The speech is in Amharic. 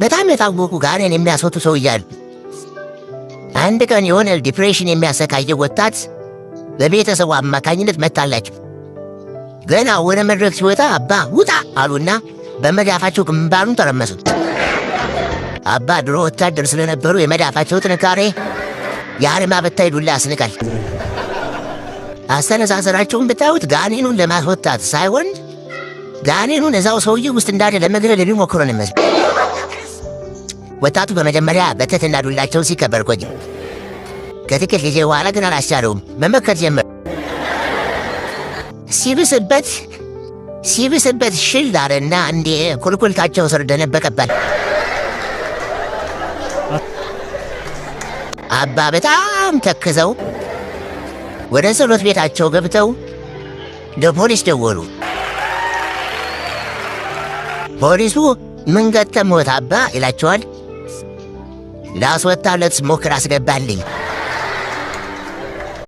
በጣም የታወቁ ጋኔን የሚያስወጡ ሰው እያሉ አንድ ቀን የሆነ depression የሚያሰቃየው ወጣት በቤተሰቡ አማካኝነት መጣላቸው። ገና ወደ መድረክ ሲወጣ አባ ውጣ አሉና በመዳፋቸው ግንባሩን ተረመሱት። አባ ድሮ ወታደር ስለነበሩ የመዳፋቸው ጥንካሬ የአድማ በታኝ ዱላ ያስንቃል። አሰነዛዘራቸውን ብታዩት ጋኔኑን ለማስወጣት ሳይሆን ጋኔኑን እዛው ሰውዬ ውስጥ እንዳለ ለመግደል የሚሞክሩ ነው የሚመስለው። ወጣቱ በመጀመሪያ በትህትና ዱላቸው ሲከበር ቆየ። ከጥቂት ጊዜ በኋላ ግን አላስቻለውም፣ መመከት ጀመረ። ሲብስበት ሲብስበት ሽል አለና እንዴ ኩልኩልታቸው ስር ደነበቀበት። አባ በጣም ተክዘው ወደ ጸሎት ቤታቸው ገብተው ለፖሊስ ደወሉ። ፖሊሱ ምን ገጠመዎት አባ ይላቸዋል። ላስወጣለት ስሞክር አስገባልኝ።